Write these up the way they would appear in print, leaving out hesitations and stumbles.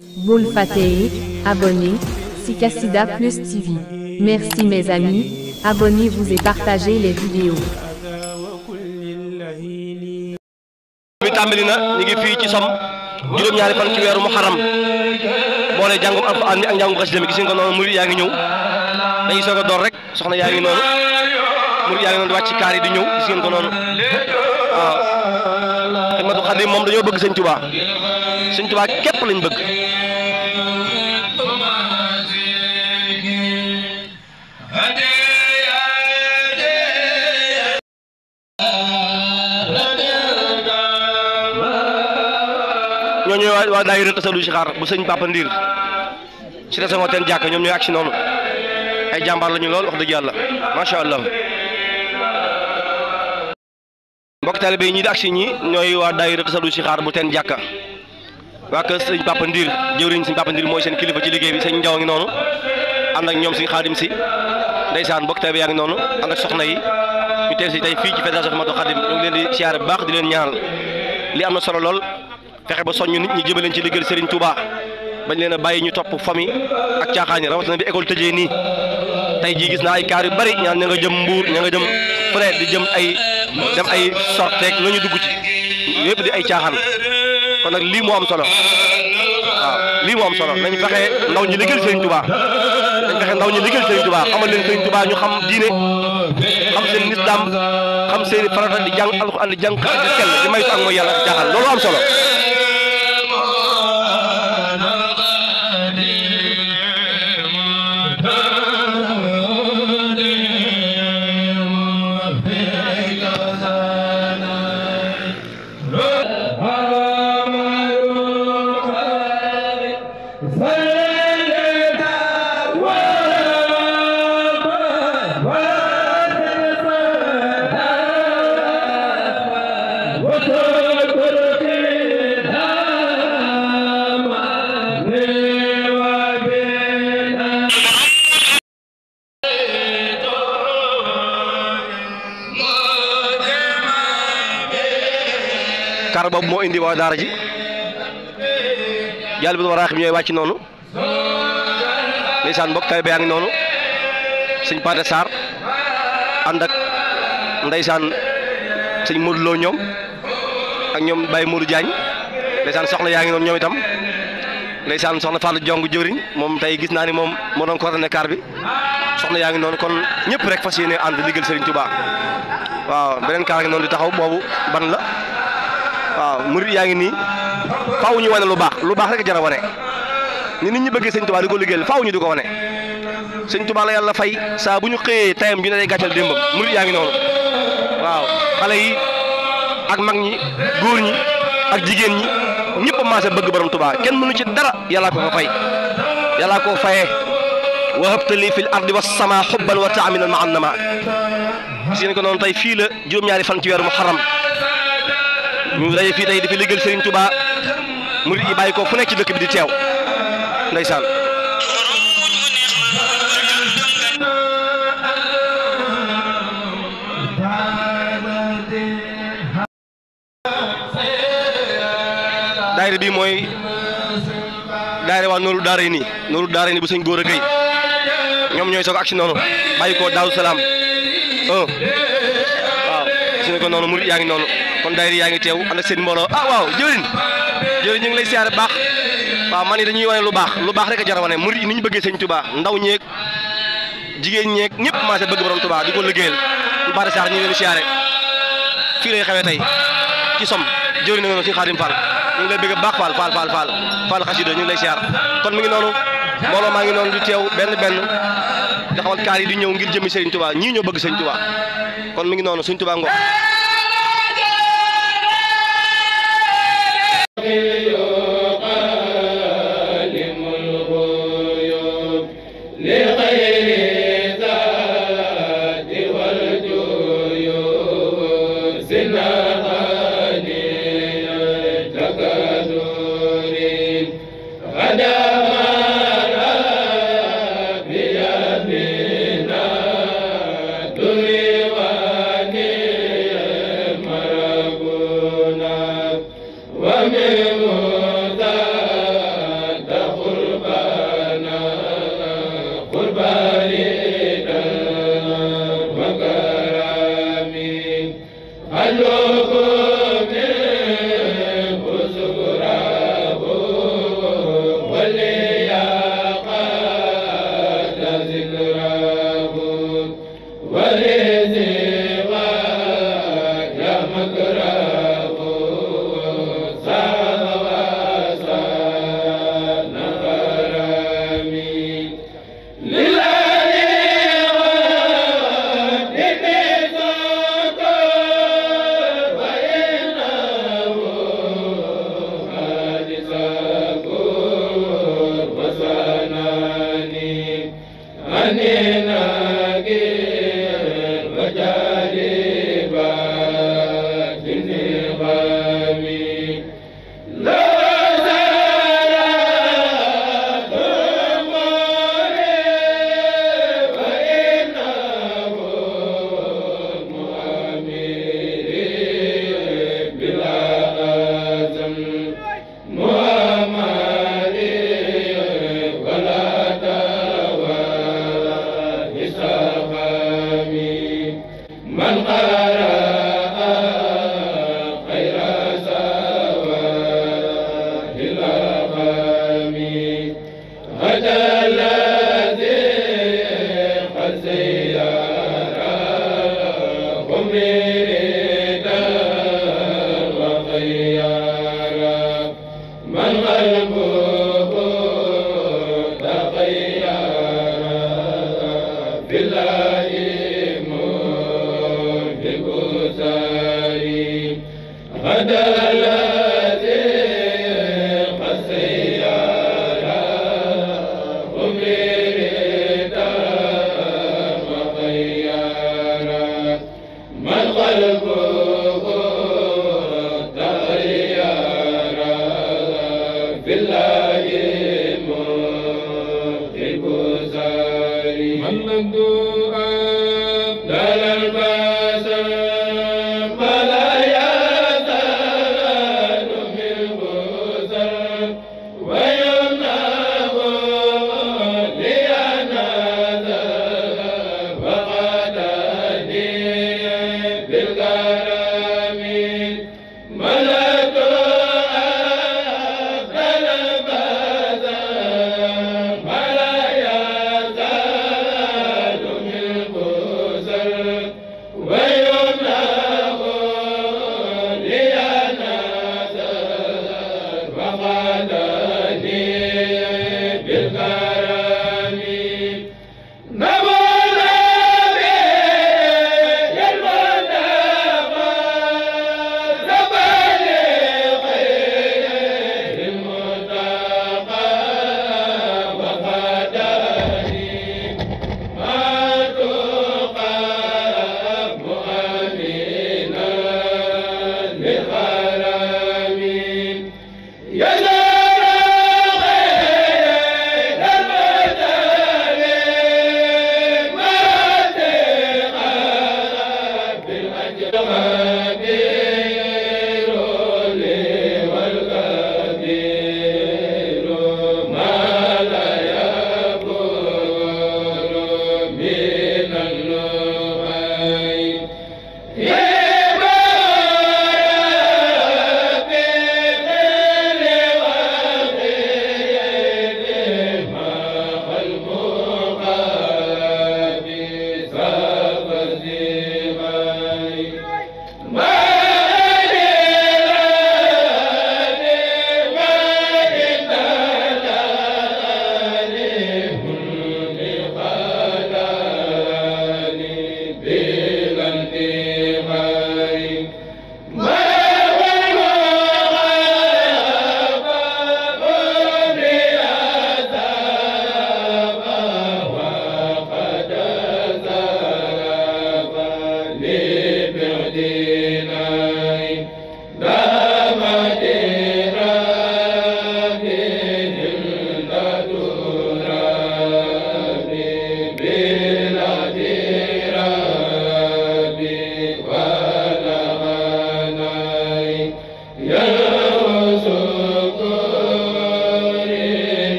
Bul Fateh, abonnez, Sikassida Plus TV. Merci mes amis, abonnez-vous et partagez les vidéos. bi tàmbali na ñu ngi fii ci som juróom-ñaari fan ci weeru muharram boole jàngum alxuraan mi ak njàngum xasida mi gis nga noonu murid yaa ngi ñëw dañuy soog a door rek soxna yaa ngi noonu murid yaa ngi noonu di wàcc ci kaar yi di ñëw gis ngeen ko noonu waaw Xidmatul Xaadim moom dañoo bëgg sëñ Tuubaa képp lañ bëgg ñoo ñooy waa daayira Tasawudu Sixaar bu sëñ Papa Ndiir ci resemo teen jàkk ñoom ñooy agsi noonu ay jàmbaar lañu lool wax dëgg yàlla macha allah mbokk taalibe yi ñii di agsi ñi ñooy waa daayira Tasawudu Sixaar bu teen jàkka waa kër sëñ Papa Ndiir jëwriñ sëñ Papa Ndiir mooy seen kilifa ci liggéey bi sëñ Njaw a ngi noonu ànd ak ñoom sëñ Xaadim si ndeysaan mbokk taalibe yaa ngi noonu ànd ak soxna yi ñu teew si tey fii ci fédération Xidmatul Xaadim ñu ngi leen di siyaare bu baax di leen ñaanal li am na solo lool fexe ba soññ nit ñi jëme leen ci liggéey Serigne Touba bañ leen a bàyyi ñu topp famille ak caaxaan yi rawatina bi école tëjee nii tey jii gis naa ay kaar yu bari ñaan ña nga jëm Mbuur ña nga jëm fële di jëm ay sorteeg la ñu dugg ci yëpp di ay caaxaan kon nag lii moo am solo waaw lii moo am solo nañ fexe ndaw ñi liggéeyal Serigne Touba xamal leen Serigne Touba ñu xam diine xam seen lislaam xam seen farata di jàng alxuraan di jàng di sell di maytu ak mooy yàlla ak caaxaan loolu am solo. kar boobu moo indi waa daara ji jàll bi waraax bi ñooy wàcc noonu ndeysaan mbokk tay ba yaa ngi noonu sëñ Paate Sarr ànd ak ndeysaan sëñ Modou Lo ñoom ak ñoom Baye Modou Diagne ndeysaan soxna yaa ngi noonu ñoom itam ndeysaan soxna Fallou Jong jëwriñ moom tey gis naa ni moom moo doon coordonné kar bi soxna yaa ngi noonu kon ñëpp rek fas yéene ànd liggéeyal Serigne Touba waaw beneen kar ngi noonu di taxaw boobu ban la waaw murid yaa ngi nii faaw ñu wane lu baax rek jara wane ni nit ñi bëggee sëñ Touba di ko liggéeyal faaw ñu di ko wane sëñ Touba la yàlla fay saa bu ñu xëyee tayam ju ne day gàccal démbam murid yaa ngi noonu waaw xale yi ak mag ñi góor ñi ak jigéen ñi ñëpp a maase bëgg borom Touba kenn mënu ci dara yàllaa ko fa fay yàllaa ko fayee wahabtali fil ardi was sama hubban wa taaminan ma an nama gis ngeen ko noonu tey fii la juróom-ñaari fan ci weeru muharram ñu daje fii tey di fi liggéeyal Serigne Touba murid yi bàyyi ko fu nekk ci dëkk bi di teew ndeysaan daayira bi mooy daayira waa Nooru Daarayni bu sëñ Góor a Gay ñoom ñooy soog agsi noonu bàyyi ko Daaru Salaam waaw gis nga ko noonu murid yaa ngi noonu kon daayira yaa ngi teew ànd ak seen mbooloo waaw jëwriñ ñu ngi lay siyaare baax waaw man ni dañuy wane lu baax rek a jar a wane murid yi ni ñu bëggee sëñ Touba ndaw ñeeg jigéen ñeeg ñëpp maase bëgg borom Touba di ko liggéeyal ñu bari sax ñu ngi leen siyaare fii lay xewee tey ci som jëwriñ na nga noonu suñu Xaadim Fall ñu ngi lay bëgg baax Fall xasida ñu ngi lay siyaar kon mi ngi noonu mbooloo maa ngi noonu di teew benn nga xamal kaar yi di ñëw ngir jëmi Serigne Touba ñii ñoo bëgg sëñ Touba kon mi ngi noonu sëñ Touba ngox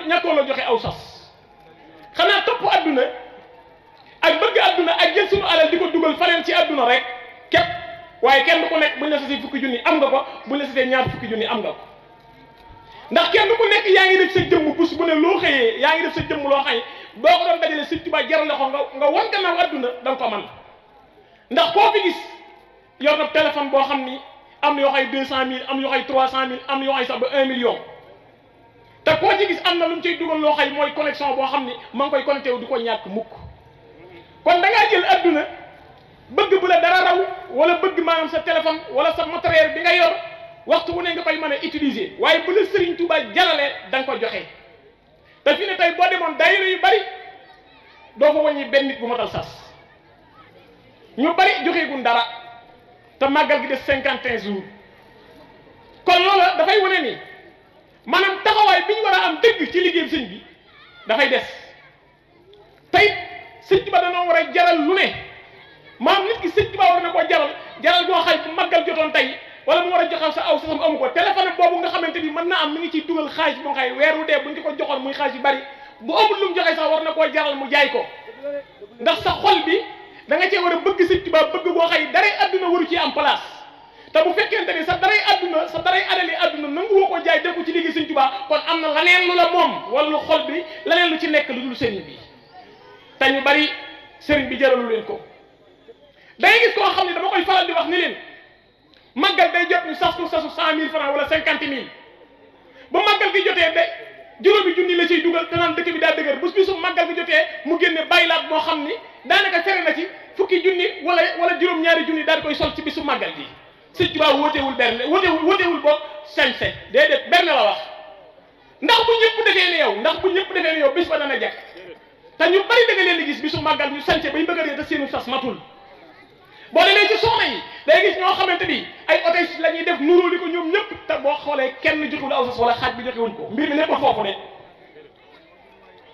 ñàkkoo la joxe aw sas xanaa topp adduna ak bëgg adduna ak jël sunu alal di ko dugal faneen ci adduna rek képp waaye kenn ku nekk buñ la sasee fukki junni am nga ko buñ la sasee ñaar fukki junni am nga ko ndax kenn ku nekk yaa ngi def sa jëmm bus bu ne loo xëyee yaa ngi def sa jëmm loo xëy boo ko doon dajale Sëñ Tuubaa jaral la ko nga wan gannaaw adduna da nga ko mën ndax koo fi gis yor na téléphone boo xam ni am na yoo xay 200 000 am yoo xay 300 000 am na yoo xay sax ba 1 million te koo ci gis am na lu mu cay dugal loo xay mooy connexion boo xam ni ma ngi koy connecté wu di ko ñàkk mukk kon da ngaa jël adduna bëgg bu la dara raw wala bëgg maanaam sa téléphone wala sa matériel bi nga yor waxtu wu ne nga koy mën a utiliser waaye bu la Serigne Touba jaralee da nga ko joxe te fi ne tey boo demoon daayira yu bari doo fa wàññi benn nit bu matal sas ñu bari joxeegun dara te màggal gi des 51 jours kon loola dafay wane ni maanaam taxawaay bi ñu war a am dëgg ci liggéeyam sëñ bi dafay des tey sëñ Tuba dañoo war a jaral lu ne maam nit ki sëñ Tuba war na koo jaral boo xay bu màggal jotoon tey wala mu war a joxaw sa aw sasam amu ko téléphone boobu nga xamante ni mën naa am mi ngi ciy dugal xaalis boo xay weer wu dee buñ ko joxoon muy xaalis yu bari bu amul lu mu joxe sax war na koo jaral mu jaay ko ndax sa xol bi da nga cee war a bëgg sëñ Tuba bëgg boo xay daray adduna waru ci am place te bu fekkente ni sa daray adduna sa daray adali adduna nangu woo ko jaay def ko ci liggéey sëñ Tuba kon am na laneen lu la moom wala lu xol bi laneen lu ci nekk lu dul sëriñ bi te ñu bari sëriñ bi jaralu leen ko da ngay gis koo xam ne dama koy faral di wax ni leen màggal day jot ñu sasu 100 000 francs wala 50 000 ba màggal gi jotee de juróomi junni la ciy dugal te naan dëkk bi daa dëgër bés bisu màggal gi jotee mu génne baylaat moo xam ni daanaka fere na ci fukki junni wala juróom-ñaari junni daal di koy sol ci bisu màggal gi sëñ Tuubaa wóotewul berne wóotewul boog sañse déedéet berne la wax ndax bu ñëpp defee ne yow ndax bu ñëpp defee ne yow bis ba dana jekk te ñu bari da nga leen di gis bisu màggal ñu sañse bay bëgg a dee te seenu sas matul boo demee ci soxna yi day gis ñoo xamante ni ay hôtesse la ñuy def nuróoli ko ñoom ñëpp te boo xoolee kenn jotul aw sas wala xaaj bi joxewuñ ko mbir mi nekk ko foofu de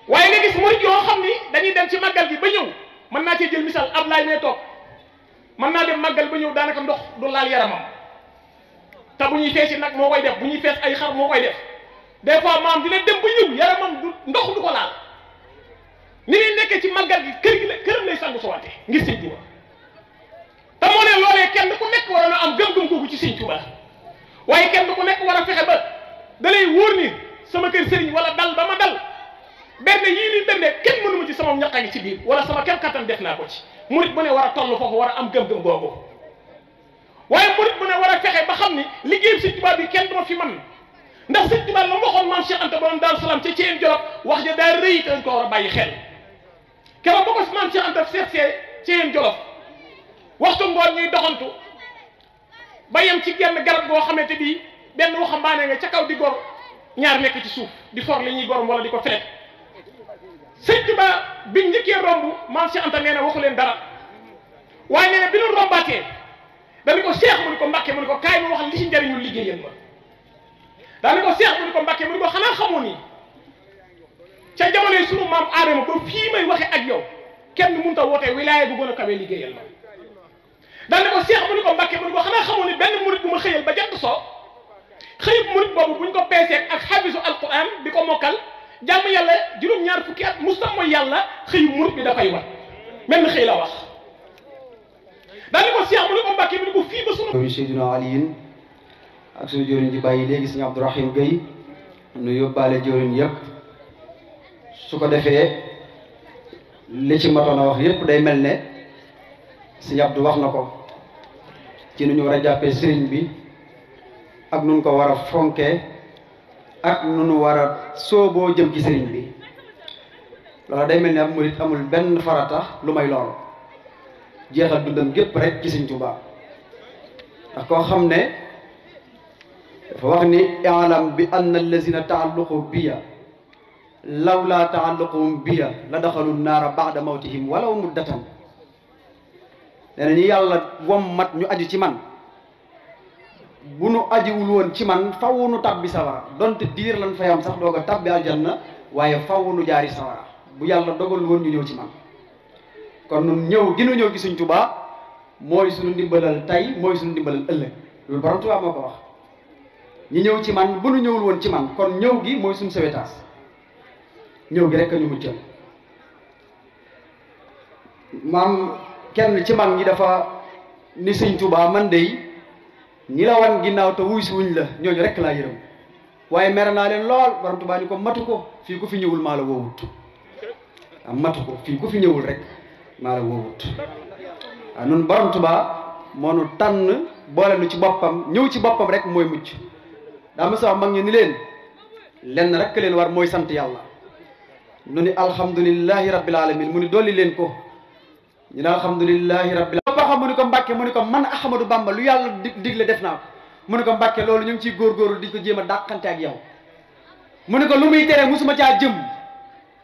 waaye nga gis murid yoo xam ni dañuy dem ci màggal gi ba ñëw mën naa cee jël misaal Ablaye mee toog mën naa dem màggal ba ñëw daanaka ndox du laal yaramam te bu ñuy feesi nag moo koy def bu ñuy fees ay xar moo koy def des fois maam dina dem ba ñëw yaramam du ndox du ko laal ni muy nekkee ci màggal gi kër gi la këram lay sangu sowante ngir sëñ Tuuba te moo ne loolee kenn ku nekk waroon a am gëm-gëm googu ci sëñ Tuuba waaye kenn ku nekk war a fexe ba da lay wóor ni sama kër sëriñ wala dal ba ma dal benn yii ni berne kenn mënu ma ci sama ñaq a ngi ci biir wala sama kem kattan def naa ko ci murit bu ne war a toll foofu war a am gëm-gëm googu waaye murit bu ne war a fexe ba xam ni liggéeyam sëñ Tuuba bi kenn duma fi man ndax sëñ Tuuba la waxoon maam Cheikh Anta borom Daaru Salaam ca Ceen Jolof wax ja daa rëy te dañ ko war a bàyyi xel keroog ba ko maam Cheikh Anta seetsee Ceen Jolof waxtu ngoon ñuy doxantu ba yem ci genn garab goo xamante bi benn waxambaane nga ca kaw di gor ñaar nekk ci suuf di for li ñuy gorom wala di ko felet sëñ Tuuba biñ njëkkee romb maam Cheikh Anta nee na waxu leen dara waaye nee na bi ñu rombaatee dañu ko Cheikh mu ni ko Mbàkke mu ni ko kaay ma wax li ci njëriñu liggéeyam ma dañu ko Cheikh mu ni ko Mbàkke mu ni ko xanaa xamoo ni ca jamono yi sunu maam Aadama ba fii may waxe ak yow kenn mënut a wootee wilaaya bu gën a kawee liggéeyal ma dañu ko Cheikh mu ni ko Mbàkke mu ni ko xanaa xamoo ni benn murit bu ma xëyal ba jant soo xëyub murit boobu buñ ko peesee ak xabisu alquran bi ko mokkal jàmm yàlla juróom-ñaar fukki at mustam mooy yàlla xëyub murit bi da koy wat benn xëy la wax dañu ko Cheikh mu ni ko Mbàkke mu ni ko fii ba sunu Seydina Aliyin ak suñu jëriñ ji bàyyi léegi sëñ Abdourahim Gueye nu yóbbaale jëriñ yëpp su ko defee li ci matoon a wax yëpp day mel ne sëñ Abdou wax na ko ci nu ñu war a jàppee sëriñ bi ak nun ko war a fonkee ak nu nu war a sooboo jëm ci sëriñ bi loolu day mel ne ab murit amul benn farata lu may loolu jeexal dundam gépp rek ci sëñ Tuuba ndax koo xam ne dafa wax ni i'lam bi anna allazina taalluqu biya lawla taalluquhum biya la daxalu naara ba'da mawtihim walaw muddatan nee na ñu yàlla wommat ñu aju ci man bu nu ajiwul woon ci man faw nu tabbi sawara donte diir lan fay am sax doog a tabbi aljanna waaye faw nu jaari sawara bu yàlla dogal woon ñu ñëw ci man kon nun ñëw gi nu ñëw gi Sëñ Tuubaa mooy suñu ndimbalal tey mooy suñu ndimbalal ëllëg loolu Borom Tuubaa moo ko wax ñi ñëw ci man bu nu ñëwul woon ci man kon ñëw gi mooy suñu sawetaas ñëw gi rek a ñu muccal maam kenn ci mag ñi dafa ni Sëñ Tuubaa man dey ñi la wan ginnaaw te wuy si wuñ la ñooñu rek laa yërëm waaye mer naa leen lool Borom Tuubaa ni ko matu ko fii ku fi ñëwul maa la woowut matu ko fii ku fi ñëwul rek maa la woowut waaw nun Borom Tuubaa moo nu tànn boole nu ci boppam ñëw ci boppam rek mooy mucc daa ma sa wax mag ñi ni leen lenn rek leen war mooy sant yàlla nu ni alhamdulillahi rabbil alamin mu ni dolli leen ko ñu ne alhamdulillahi rabbil ba xam mu ni ko Mbàkke mu ni ko man Ahmadou Bamba lu yàlla digle def naa ko mu ni ko Mbàkke loolu ñu ngi ciy góorgóorlu di ko jéem a dàqante ak yow mu ni ko lu muy tere musuma caa jëm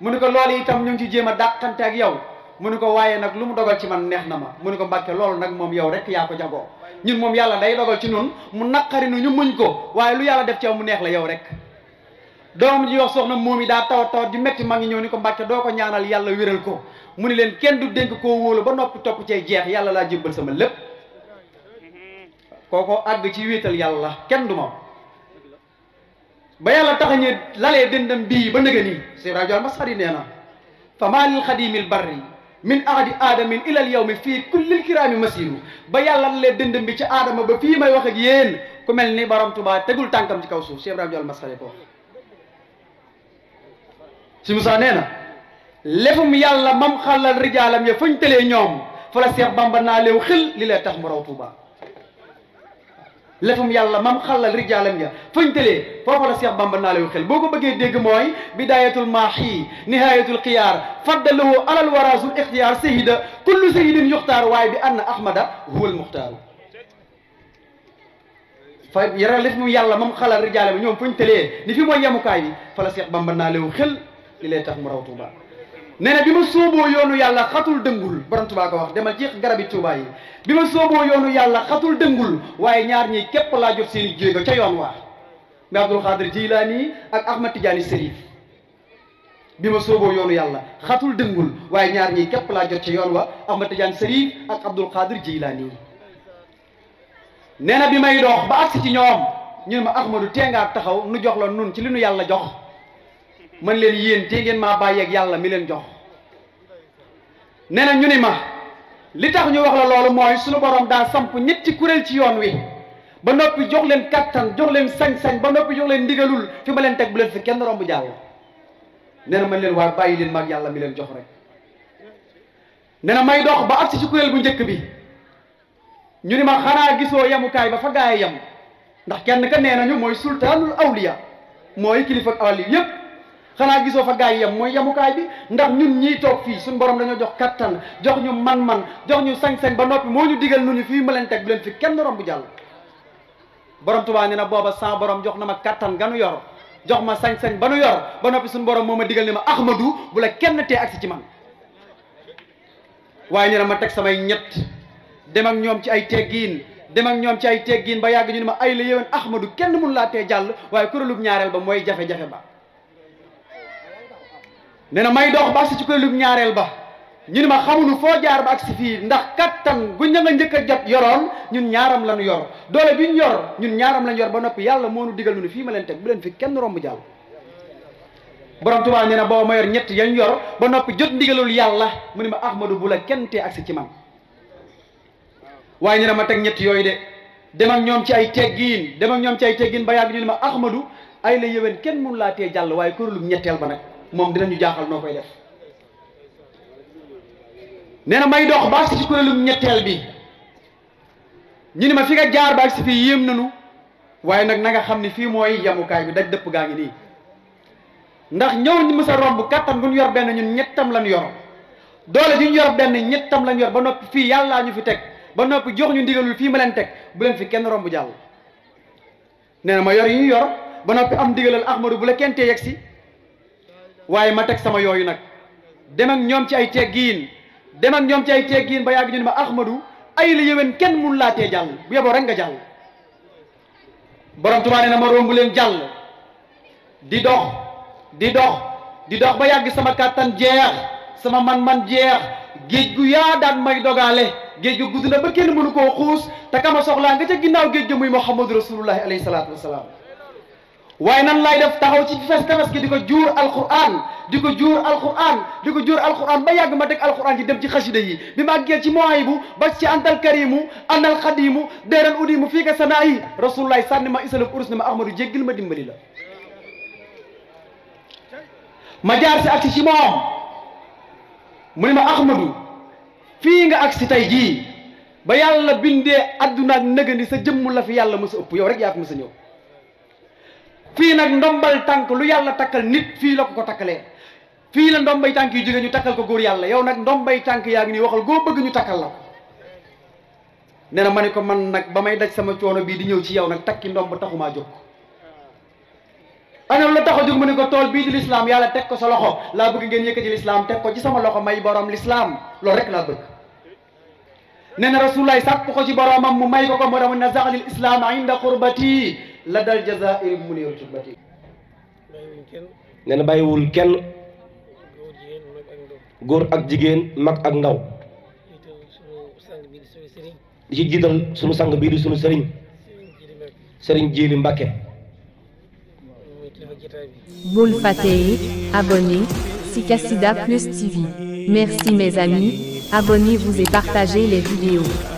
mu ni ko loolu itam ñu ngi ciy jéem a dàqante ak yow mu ni ko waaye nag lu mu dogal ci man neex na ma mu ni ko Mbàkke loolu nag moom yow rek yaa ko jagoo ñun moom yàlla day dogal ci nun mu naqari nu ñu muñ ko waaye lu yàlla def ci yow mu neex la yow rek doom ji wax soxna moom yi daa tawat ju metti maa ngi ñëw ni ko Mbàkke doo ko ñaanal yàlla wéral ko mu ni leen kenn du dénk koo wóolu ba noppi topp cay jeex yàlla laa jébbal sama lépp kooko àgg ci wéetal yàlla kenn du ma ba yàlla taxañee lalee dëndam bii ba nëga nii c'est rajo Masari nee na fa maa lil xadimil barri min ahadi aadamin ilal yawmi fii kullil kiraami masiru ba yàlla lalee dëndam bi ci aadama ba fii may wax ak yéen ku mel ni borom Tuubaa tegul tànkam ci kaw suuf Cheikh Ibrahima Masari ko si Musaa nee na lefum yàlla mam xalal rijaalam ya fañ tëlee ñoom fa la Seex Bamba naa leew xel li lay tax mu raw Tuuba lefum yàlla mam xalal rijaalam ya fañ tëlee foofa la Seex Bamba naa leew xel boo ko bëggee dégg mooy bidayatul maahi nihayatul xiyaar faddalahu alal warasul ixtiyaar sayida kullu sayidin yuxtaar waaye bi anna ahmada huwal muxtaaru fa yara lefum yàlla mam xalal rijaalam ya ñoom fañ tëlee ni fi mooy yemukaay bi fa la Seex Bamba naa leew xel li lay tax mu raw Tuuba nee na bi ma sooboo yoonu yàlla xatul dëngul borom Tuubaa ko wax demal ci garabi Tuubaa yi bi ma sooboo yoonu yàlla xatul dëngul waaye ñaar ñi képp laa jot seen i jéego ca yoon waa mi Abdul Xaadir Jilaani ak Ahmad Tijaani Sërif bi ma sooboo yoonu yàlla xatul dëngul waaye ñaar ñi képp laa jot ca yoon wa Ahmad Tijaani Sërif ak Abdul Xaadir Jilaani nee na bi may dox ba agsi ci ñoom ñu ne ma Ahmadu tee ngaa taxaw nu jox la nun ci li nu yàlla jox man leen yéen tee ngeen maa bàyyeeg yàlla mi leen jox nee na ñu ni ma li tax ñu wax la loolu mooy suñu borom daa samp ñetti kuréel ci yoon wi ba noppi jox leen kattan jox leen sañ-sañ ba noppi jox leen ndigalul fi ma leen teg bu leen fi kenn romb jàll nee na man leen waaye bàyyi leen maag yàlla mi leen jox rek nee na may dox ba agsi ci kuréel bu njëkk bi ñu ni ma xanaa gisoo yemukaay ba fa gaay yem ndax kenn ka nee nañu mooy sultaanul awliya mooy kilifa ak awliya yépp xanaa gisoo fa gaay yem mooy yemukaay bi ndax ñun ñii toog fii suñu borom dañoo jox kattan jox ñu man-man jox ñu sañ-sañ ba noppi moo ñu digal nu ñu fii ma leen teg bu leen fi kenn romb jàll borom Tuubaa nee na booba sa borom jox na ma kattan ganu yor jox ma sañ-sañ ba nu yor ba noppi suñu borom moo ma digal ne ma Ahmadu bu la kenn tee agsi ci man waaye nee na ma teg samay ñett dem ak ñoom ci ay teggiin dem ak ñoom ci ay teggiin ba yàgg ñu ne ma ay la yéwén Ahmadu kenn mun laa tee jàll waaye kuréelub ñaareel ba mooy jafe-jafe ba nee na may dox ba agsi ci kuréelub ñaareel ba ñu ne ma xamuñu foo jaar ba agsi fii ndax kattan gu ña nga njëkk a jot yoroon ñun ñaaram lañu yor doole bi ñu yor ñun ñaaram lañu yor ba noppi yàlla moo nu digal nu ne fii ma leen teg bu leen fi kenn romb jàll borom Tuubaa nee na booba ma yor ñett yañ yor ba noppi jot ndigalul yàlla mu ne ma Ahmadu bu la kenn tee agsi ci man waaye ñu ne ma teg ñett yooyu de dem ak ñoom ci ay teggiin dem ak ñoom ci ay teggiin ba yàgg ñu ne ma Ahmadu ay la yéwén kenn mun laa tee jàll waaye kuréelub ñetteel ba nag moom dinañu jaaxal noo koy def nee na may dox ba agsi ci kuréelum ñetteel bi ñu ni ma fi nga jaar ba agsi fii yéem nanu waaye nag na nga xam ni fii mooy yemukaay bi daj dëpp gaa ngi nii ndax ñëw ñu mës a romb kattan gu ñu yor benn ñun ñettam lañ yor doole ji ñu yor benn ñettam lañ yor ba noppi fii yàllaa ñu fi teg ba noppi jox ñu ndigalul fii ma leen teg bu leen fi kenn romb jàll nee na ma yor yi ñu yor ba noppi am ndigalal Ahmadu bu la kenn tee yegg si waaye ma teg sama yooyu nag dem ak ñoom ci ay teggiin dem ak ñoom ci ay teggiin ba yàgg ñu ne ma Ahmadu ay la yéwén kenn mun laa tee jàll bu yeboo rek nga jàll borom Tuubaa nee na ma romb leen jàll di dox di dox di dox ba yàgg sama kàttan jeex sama man-man jeex géej gu yaa daan may dogaale géej gu gudd na ba kenn mënu koo xuus te kama soxlaa nga ca ginnaaw géej ga muy Muhammadu rasulullahi alayhi salaatu wasalaam waaye nan laay def taxaw ci fes tefes gi di ko juur alquran di ko juur alquran di ko juur alquran ba yàgg ma teg alquran ji dem ci xasida yi bi ma àggee ci Muwaahibu ba ci antal karimu anal xadimu déeran udimu fii ka sanaa yi rasulullahi sànni ma isalaf urus ne ma Ahmadu jéggil ma dimbali la ma jaar si agsi ci moom mu ne ma Ahmadu fii nga agsi tey jii ba yàlla bindee adduna ak nëgëni sa jëmm la fi yàlla mës a ëpp yow rek yaa fi mës a ñëw fii nag ndombal tànk lu yàlla takkal nit fii la ko takkalee fii la ndombay tànk yi jóge ñu takkal ko góor yàlla yow nag ndombay tànk yaa ngi nii waxal goo bëgg ñu takkal la ko nee na ma ne ko man nag ba may daj sama coono bii di ñëw ci yow nag takki ndomb taxumaa jóg ana la tax a jóg mu ne ko tool bii di lislaam yàlla teg ko sa loxo laa bëgg ngeen yëkkati lislaam teg ko ci sama loxo may borom lislaam loolu rek laa bëgg nee na rasulullaay sàpp ko ci boromam mu may ko ko moo tax mu ne zaxalil islaam inda qurbati la dal jazairi mu ne turbati nee na bàyyiwul kenn góor ak jigéen mag ak ndaw di ci jiital sunu sang bii di sunu sëriñ sëriñ Jili Mbàkke Bul Fateh, abonnez, Sikassida Plus TV. Merci mes amis, abonnez-vous et partagez les vidéos.